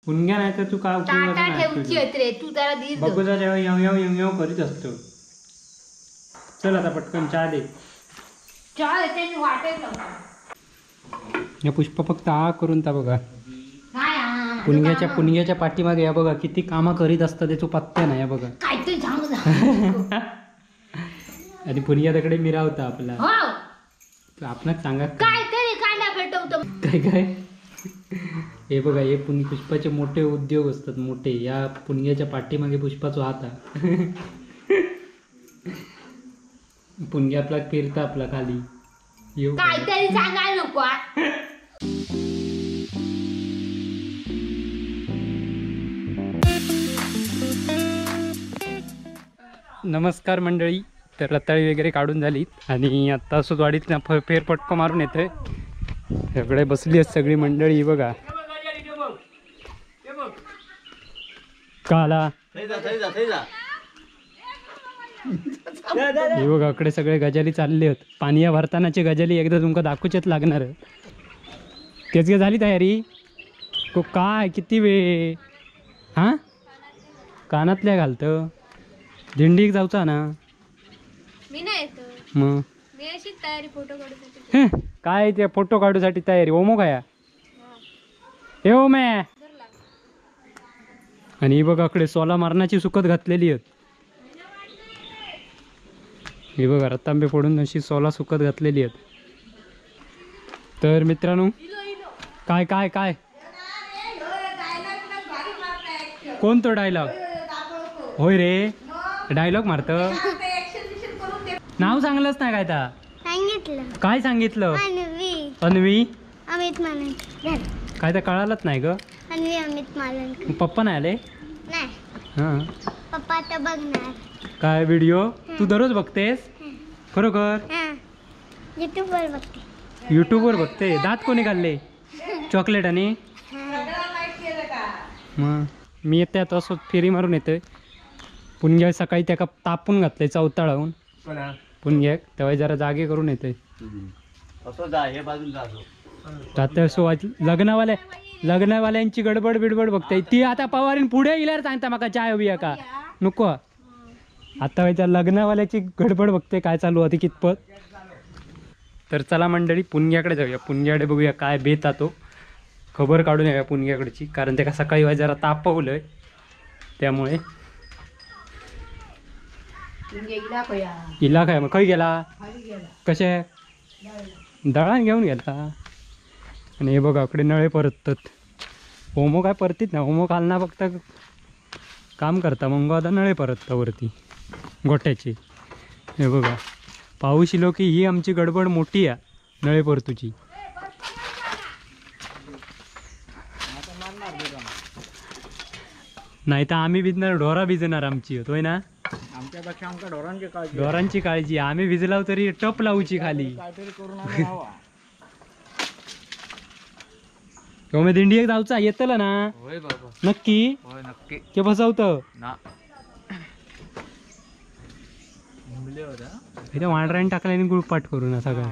पुणग्या नाही तर तू काय रे, तू जरा धीर बघू जा, जेव्हा येऊ येऊ येऊ येऊ करीत असतो. चल आता पटकन चहा दे. चहा देते मी, वाटेल. या पुष्पा फक्त आ करून ता बघा. पुणग्याच्या पुणग्याच्या पाठीमागे या बघा किती कामं करीत असतात, त्याचो पत्त्या नाही. या बघा काहीतरी सांग. आणि पुणग्या तिकडे मिरावता आपला. आपणाच सांगा काहीतरी कांदा पेटवतो काय काय. हे बघा हे पुष्पाचे मोठे उद्योग असतात मोठे. या पुणग्याच्या पाठीमागे पुष्पाचो हात. पुणग्या आपला फिरता आपला खाली. काहीतरी सांगायला नको. नमस्कार मंडळी. तर रताळी वगैरे काढून झाली आणि आत्ता असंच वाडीत फेरफटको मारून येतोय. सगळे बसली आहेत सगळी मंडळी बघा. काला हे बघा इकडे सगळे गजाली चालले आहेत. पाणी भरतानाची गजाली एकदा तुमका दाखवूचेच लागणार. तेच काय झाली तयारी को काय किती वेळ हां कानातल्या घालतं दिंडीक जाऊचा ना. मी नाही मग मी अशी तयारी फोटो काढूसाठी. काय ते फोटो काढूसाठी तयारी ओमो काय हे ओमे. आणि ही बघा इकडे सोला मारण्याची सुकत घातलेली आहेत. हे बघा रतांबे फोडून अशी सोला सुकत घातलेली आहेत. तर मित्रांनो काय काय काय कोणतो डायलॉग होय रे डायलॉग मारत. नाव सांगलंच नाही काय ता. सांगितलं काय सांगितलं? अन्वी अमित मालन. काय तर कळालंच नाही ग. अन्वी अमित मालन. पप्पा नाही आले? नाही. हां पप्पा आता बघणार. काय व्हिडिओ तू दररोज बघतेस? खरोखर? युट्यूबवर बघते. युट्यूबवर बघते. दात कोणी काढले? चॉकलेट. आणि मग मी येते आता असं फेरी मारून येतोय. पुणग्या सकाळी त्याका तापून घातलंय चौताळाहून पुणग्याक, तेव्हा जरा जागे करून येतोय. लग्नावाल्या लग्नावाल्यांची गडबड बिडबड बघते ती. आता पवारीन पुढे इल्यार सांगता माका चाय हवी का नको. आता त्या लग्नावाल्याची गडबड बघते काय चालू होती कितपत. तर चला मंडळी पुणग्याकडे जाऊया. पुणग्याकडे बघूया काय बेत तो. खबर काढून येऊया पुणग्याकडची, कारण त्या सकाळी वाज जरा तापवलंय त्यामुळे. इला काय मग खंय गेला? कशे दळान घेऊन गेला. आणि हे बघा इकडे नळे परततात. होमो काय परतीत ना, होमो घालना फक्त काम करता. मग आता नळे परतता वरती गोट्याची. हे बघा पाऊस इलो की ही आमची गडबड मोठी आहे नळे परतूची. नाही तर आम्ही भिजणार, ढोरा भिजणार आमची होय ना. आमच्यापेक्षा आमच्या ढोरांची काळजी, ढोरांची काळजी. आम्ही भिजलाव तरी टप लावूची खाली. मी दिंडी एक जाऊचा येतला ना नक्की? के बसवत वांडराने टाकला आणि गुळपाट करून असा काय.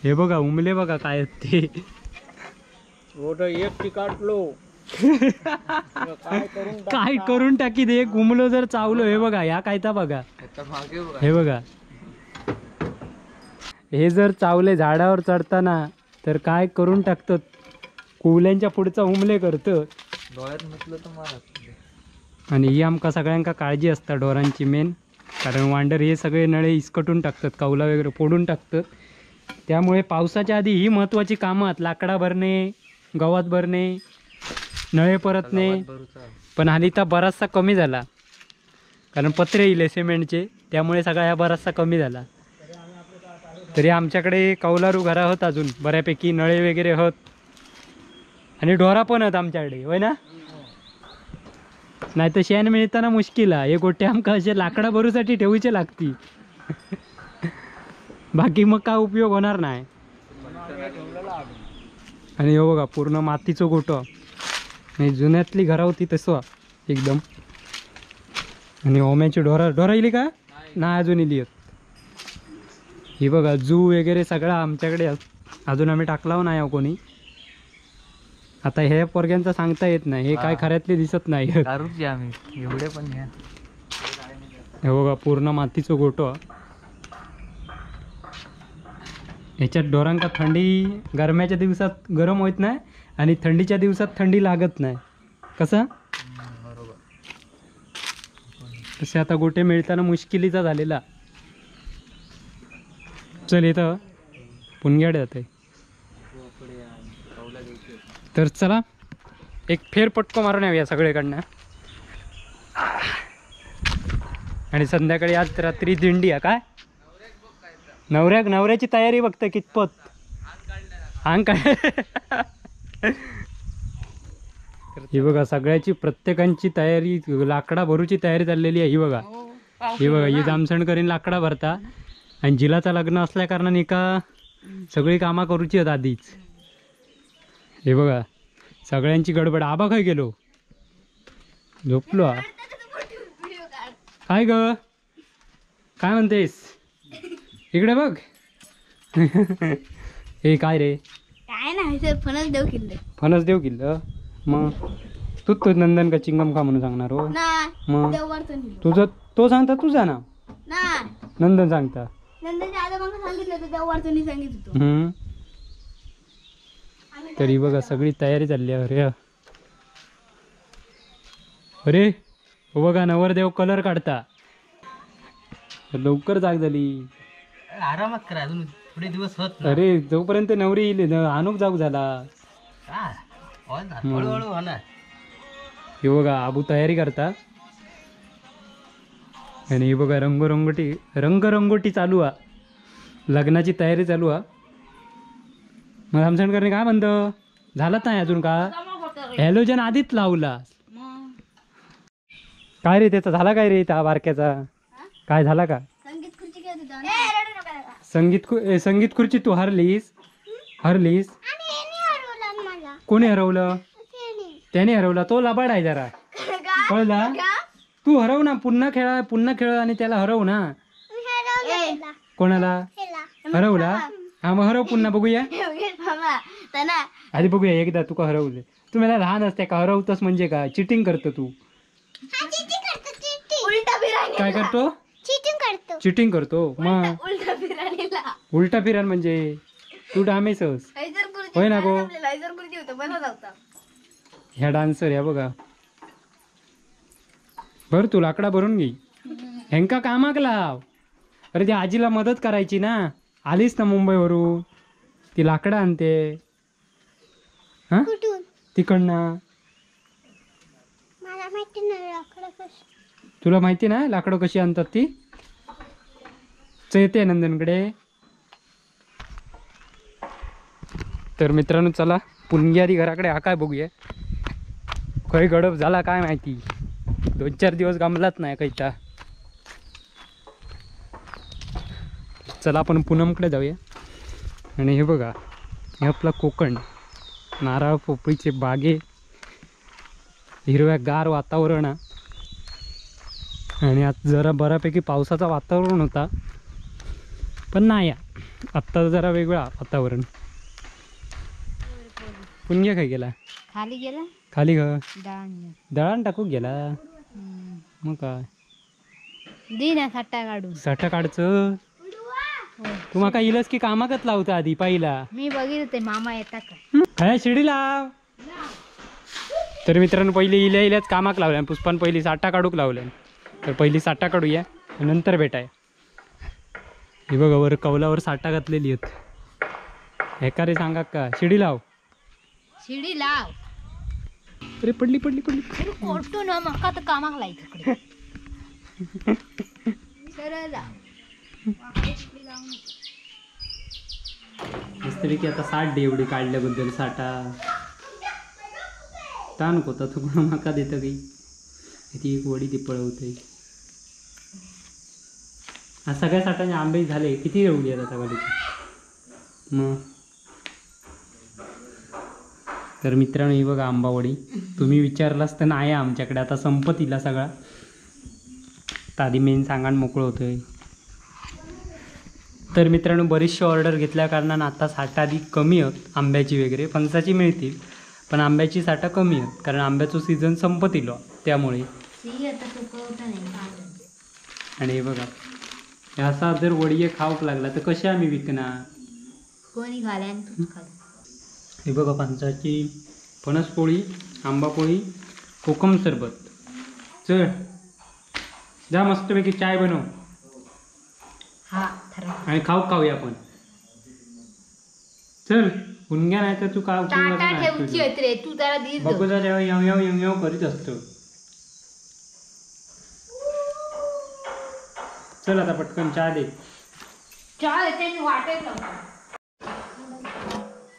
हे बघा उमले बघा काय ते. एक काटलो काय करून टाकी दे घुमलो जर चावलो. हे बघा या कायता बघा, हे बघा हे जर चावले झाडावर चढताना तर काय करून टाकतात. कुवल्यांच्या पुढचा हुमले करतं. आणि ही आमका सगळ्यांका काळजी असता ढोरांची मेन, कारण वांडर हे सगळे नळे इसकटून टाकतात, कौला वगैरे फोडून टाकतात. त्यामुळे पावसाच्या आधी ही महत्त्वाची कामं आहेत. लाकडा भरणे, गवात भरणे, नळे परतणे. पण हाली तर बराचसा कमी झाला, कारण पत्रे इले सिमेंटचे, त्यामुळे सगळा ह्या बराचसा कमी झाला. तरी आमच्याकडे कौलारू घरा होत अजून बऱ्यापैकी, नळे वगैरे होत आणि ढोरा पण होत आमच्याकडे होय ना. नाही तर शेण मिळताना मुश्किल आहे. हे गोटे आमका असे लाकडा भरूसाठी ठेवूचे लागती, बाकी मग काय उपयोग होणार नाही. आणि हो बघा पूर्ण मातीचं गोटं, नाही जुन्यातली घरा होती तसं एकदम. आणि ओम्याची ढोरा, ढोरा इली का नाही अजून इली. ही बघा जू वगैरे सगळा आमच्याकडे अजून आम्ही टाकला नाही कोणी. आता हे पोरग्यांचं सांगता येत नाही, हे काय खऱ्यातले दिसत नाही. दारूची आम्ही एवढे पण घ्या. हे बघा पूर्ण मातीचं गोटो. ह्याच्यात ढोरांका थंडी गरम्याच्या दिवसात गरम होत नाही आणि थंडीच्या दिवसात थंडी लागत नाही. कसं बरोबर. तसे आता गोटे मिळताना मुश्किलीचा झालेला. चल इथं पुणग्याड जाते. तर चला एक फेर पटको मारून येऊया सगळीकडनं. आणि संध्याकाळी आज रात्री दिंडी आहे. काय नवऱ्या नवऱ्याची तयारी बघतं कितपत अंग काय. ही बघा सगळ्याची प्रत्येकांची तयारी, लाकडा भरूची तयारी चाललेली आहे. ही बघा, ही बघा, ही जामसण करीन लाकडा भरता. आणि जिलाचा लग्न असल्या कारणाने का सगळी कामा करूची आहेत आधीच. हे बघा सगळ्यांची गडबड. आबा काय गेलो झोपलो. काय ग काय म्हणतेस, इकडे बघ. हे काय रे? काय नाही सर, फणस देव किल्ले. फणस देव किल्ल? मग तू तू नंदन का चिंगम खा म्हणून सांगणार हो? मग तुझं तो सांगता तुझा ना नंदन सांगता. तरी बघा सगळी तयारी चालली आहे. अरे अरे हो बघा नवरदेव कलर काढता. लवकर जाग झाली. आरामात करा अजून थोडे दिवस होत. अरे जोपर्यंत नवरी येईल अनुप जाग झाला. हळूहळू होणार. हे बघा आबू तयारी करता. आणि हे बघा रंगरंगोटी रंगरंगोटी चालू आ, लग्नाची तयारी चालू आ. मग आमसणकरने काय म्हणतो झालंच नाही अजून का? हॅलोजन आधीच लावला. काय रे त्याचा झाला काय रे त्या बारक्याचा? काय झाला का? संगीत खुर्ची तू हरलीस? हरलीस? कोणी हरवलं? त्याने हरवला. तो लबाड आहे जरा, कळला? तू हरव ना, पुन्हा खेळा, पुन्हा खेळ आणि त्याला हरव ना. कोणाला हरवला? हा मग हरव पुन्हा, बघूया आधी, बघूया एकदा तुका हरवले. तू मला लहान असते का हरवतस म्हणजे का चिटिंग करतो तू? काय करतो? चिटिंग करतो. मग उलटा फिरान म्हणजे तू डामेसस होय ना गो? ह्या डान्सर ह्या बघा. भर तू लाकडा भरून घे. ह्यांका कामाक लाव. अरे त्या आजीला मदत करायची ना, आलीस ना मुंबईवरून, ती लाकडं आणते. हा तिकडनं तुला माहिती ना लाकडं कशी आणतात ती? येते नंदनकडे. तर मित्रांनो चला पुणग्यारी घराकडे हा काय बघूया. खरी गडप झाला काय माहिती, 2-4 दिवस गमलाच नाही कैता. चला आपण पूनमकडे जाऊया. आणि हे बघा हे आपला कोकण, नारळ पोपळीचे बागे, हिरव्या गार वातावरण. आणि आज जरा बऱ्यापैकी पावसाचं वातावरण होता पण नाही, आत्ता जरा वेगळा वातावरण. पुणग्या काय गेला? खाली गेला. खाली ग दळण टाकू गेला. मग काय दे ना साठा काढून. साठा काढचं तू माका इलस की कामाकच लावता आधी पहिला. मी बघितलं ते मामा येतात का काय शिडी लाव. तर मित्रांनो पहिली इल्या इल्याच कामाक लावल्या, पुष्पान पहिली साठा काढूक लावल्या. तर पहिली साठा काढूया नंतर भेटाय. हे बघा वर कौलावर साठा घातलेली आहेत. हे रे सांगा का शिडी लाव, शिडी लाव. अरे पडली पडली पडली. कोटू ना मका तर कामाक लायचं. सरळ लाव. मस्तपैकी आता 60 डे एवढी काढल्याबद्दल साठा ताण होता तो कोणा माका देतं काही. ती एक वडी ती पळवते. हा सगळ्या साठाने आंबे झाले. किती एवढी आहेत आता वाडीची? मग तर मित्रांनो ही बघा आंबावडी. तुम्ही विचारलास तर नाही आमच्याकडे, आता संपतीला सगळा. तर आधी मेन सांगाण मोकळं होतंय. तर मित्रांनो बरीचशी ऑर्डर घेतल्या कारणानं आता साठा आधी कमी होत आंब्याची वगैरे, फणसाची मिळतील पण आंब्याची साठा कमी आहेत कारण आंब्याचो सीझन संपत इलो त्यामुळे. आणि हे बघा असा जर वडिये खाऊक लागला तर कसे आम्ही विकणार. कोणी घाल्या. हे बघा फणसाची फणस पोळी, आंबा पोळी, कोकम सरबत. चल जा मस्तपैकी चाय बनव आणि खाऊ खाऊया आपण. चल हुनग्या नाही तर तू का बघूचा जेव्हा येऊ येऊ येऊ येऊ करीत असतो. चल आता पटकन चहा दे.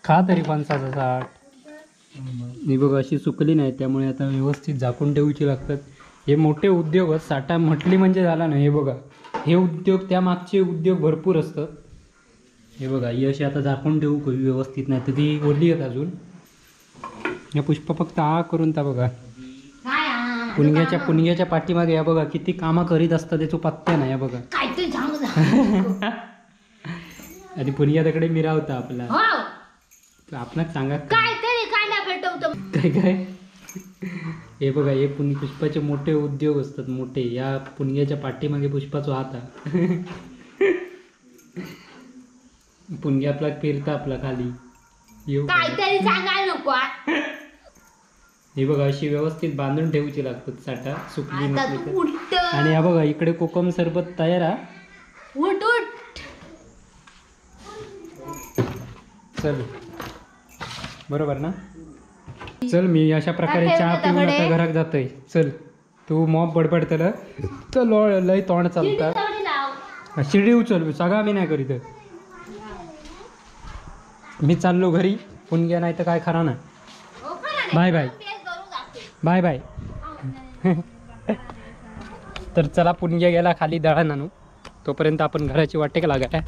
खा तरी फणसाचा साठ. ही बघ अशी सुकली नाही त्यामुळे आता व्यवस्थित झाकून ठेवूची लागतात. हे मोठे उद्योग साठा म्हटली म्हणजे झाला ना. हे बघा हे उद्योग त्या मागचे उद्योग भरपूर असतात. हे बघा ही अशी आता झाकून ठेवू व्यवस्थित, नाही तर ती ओली आहेत अजून. या पुष्पा फक्त आ करून त्या बघा पुणग्याच्या पुणग्याच्या पाठीमागे या बघा किती कामं करीत असतात त्याचो पत्त्या नाही. या बघा आणि पुणग्या तिकडे मिरावता आपला आपणाक सांगा काय काय. हे बघा हे पुष्पाचे मोठे उद्योग असतात मोठे. या पुणग्याच्या पाठीमागे पुष्पाचो हात. पुणग्या आपला फिरता आपला खाली. काहीतरी सांगायला नको. हे बघा अशी व्यवस्थित बांधून ठेवूची लागतात साठा सुकली नसली. आणि हा बघा इकडे कोकम सरबत तयार हा. उठ उठ चल बरोबर ना. चल मी अशा प्रकारे चहा पिऊन आता घरात जातोय. चल तू मॉप बडबडतलं तर लय तोंड चालता. शिडी उचल सगळा मी नाही करीत. मी चाललो घरी. पुणग्या नाही तर काय खरा ना. Bye bye bye bye. तर चला पुणग्या गेला खाली दळण आणू, तोपर्यंत आपण घराची वाटेक लागाय.